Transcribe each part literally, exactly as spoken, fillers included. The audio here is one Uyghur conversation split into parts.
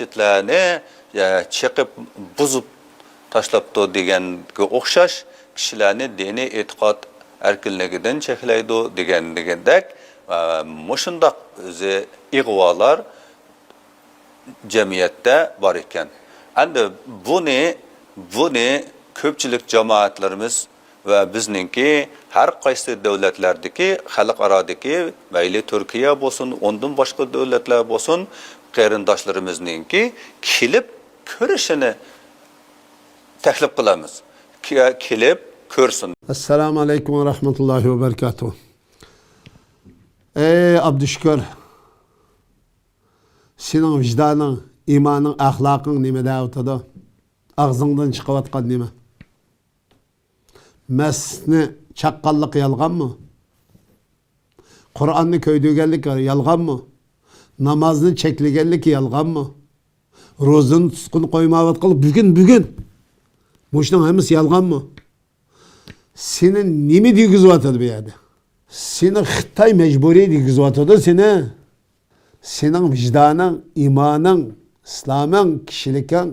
مەسچىتلەرنى، ئە، چېقىپ بۇزۇپ تاشلاپتۇ دېگەنگە ئوخشاش، كىشىلەرنى دىنىي ئېتىقاد ئەركىنلىكىدىن چەكلەيدۇ دېگەندەك، ئە، مۇشۇنداق ئۆزى ئىغۋالار جەمئىيەتتە بار ئىكەن. ئەمدى بۇنى، بۇنى كۆپچىلىك جامائەتلىرىمىز ۋە بىزنىڭكى ھەر قايسى دۆلەتلەردىكى، خەلقئارادىكى، مەيلى تۈركىيە بولسۇن، ئۇندىن باشقا دۆلەتلەر بولسۇن، قېرىنداشلىرىمىزنىڭكى كېلىپ كۆرۈشىنى تەكلىپ قىلىمىز. كە-، كېلىپ كۆرسۇن. ئەسسالامۇ ئەلەيكۇم ۋە رەھمەتۇللاھى ۋە بەرىكاتۇھ. ئەي ئابدۇشۈكۈر، سېنىڭ ۋىجدانىڭ، ئىمانىڭ، ئەخلاقىڭ نېمە دەۋاتىدۇ؟ ئاغزىڭدىن چىقىۋاتقان نېمە؟ مەسچىتنى چاققانلىقى يالغانمۇ؟ قۇرئاننى كۆيدۈرگەنلىكى يالغانمۇ؟ نامازنى چەكلىگەنلىكى يالغانمۇ؟ روزىنى تۇتقىنى قويمايۋاتقانلىق بۈگۈن، بۈگۈن. مۇشۇنىڭ ھەممىسى يالغانمۇ؟ سېنى نېمە دېگۈزۈۋاتىدۇ بۇ يەردە؟ سېنى خىتاي مەجبۇرىي دېگۈزۈۋاتىدۇ سېنى. سېنىڭ ۋىجدانىڭ، ئىمانىڭ، ئىسلامىڭ، كىشىلىكىڭ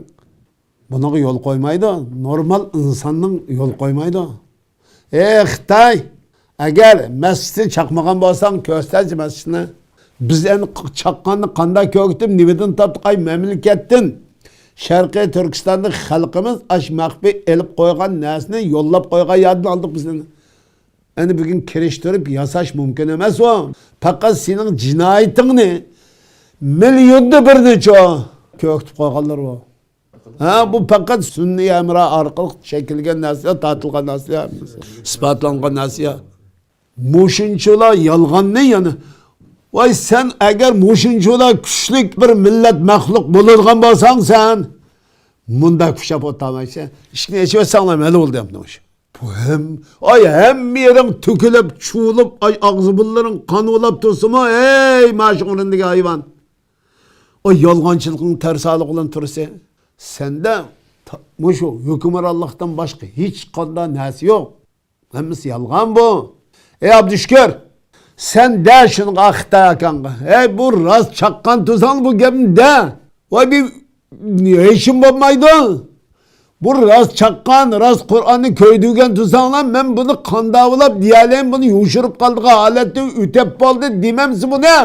بۇنىڭغا يول قويمايدۇ. نورمال ئىنساننىڭ يول قويمايدۇ. ئەي خىتاي، ئەگەر مەسچىتنى چاقمىغان بولساڭ، كۆرسەتچى مەسچىتنى. بىز ئەنە ق-، چاققاننى قانداق كۆرگۈتۈپ، نېمىدىن تارتىپ، ئاي مەملىكەتتىن، شەرقىي تۈركىستاندىكى خەلقىمىز ئاش مەخپىي ئېلىپ قويغان نەرسىنى يوللاپ قويغان يەردىن ئالدۇق بىز ئەنە. ئەنە بۈگۈن كىرىشتۈرۈپ ياساش مۇمكىن ئەمەس ئۇ. پەقەت سېنىڭ جىنايىتىڭنى مىليوندا بىرنىچۇ كۆرسىتىپ قويغانلار ئۇ. ھە، بۇ پەقەت سۈنئىي ھەمراھ ئارقىلىق شەكىللەنگەن نەرسە، تارتىلغان نەرسە، ئىسپاتلانغان نەرسە. مۇشۇنچىلا يالغاننى يەنە. ۋاي، سەن ئەگەر مۇشۇنچىلا كۈچلۈك بىر مىللەت مەخلۇق بولىدىغان بولساڭ سەن، مۇنداق كۈچەپ ئولتۇرمايسەن. ئىشىكنى ئېچىۋەتسەڭلار ھەل بولدى ئەمدى ئۇ ئىش. بۇ ھەم، ئاي، ھەممە يېرىڭ تۆكۈلۈپ، چۇۋۇلۇپ، ئاي، ئاغزى بۇرنلىرىڭ قان بولاپ تۇرسىمۇ، ئەي، ماشۇ ئورنىدىكى ھايۋان. ئاي، يالغانچىلىقىڭ تەرسالىق بىلەن تۇرسا، سەندە تا-، مۇشۇ ھۆكۈمرانلىقتىن باشقا ھېچقانداق نەرسە يوق. ھەممىسى يالغان بۇ. ئەي ئابدۇشۈكۈر، سەن دە شۇنىڭغا خىتاي ئاكاڭغا. ھەي، بۇ راست چاققان تۇرساڭ بۇ گەپنى دە. ۋاي، بىر ھېچىم بولمايدۇ. بۇ راست چاققان، راست قۇرئاننى كۆيدۈرگەن تۇرساڭلار، مەن بۇنى قانداۋلاپ دېيەلەيمەن، بۇنى يوشۇرۇپ قالىدىغان ھالەتتە ئۆتەپ بولدى دېمەمسە بۇنى؟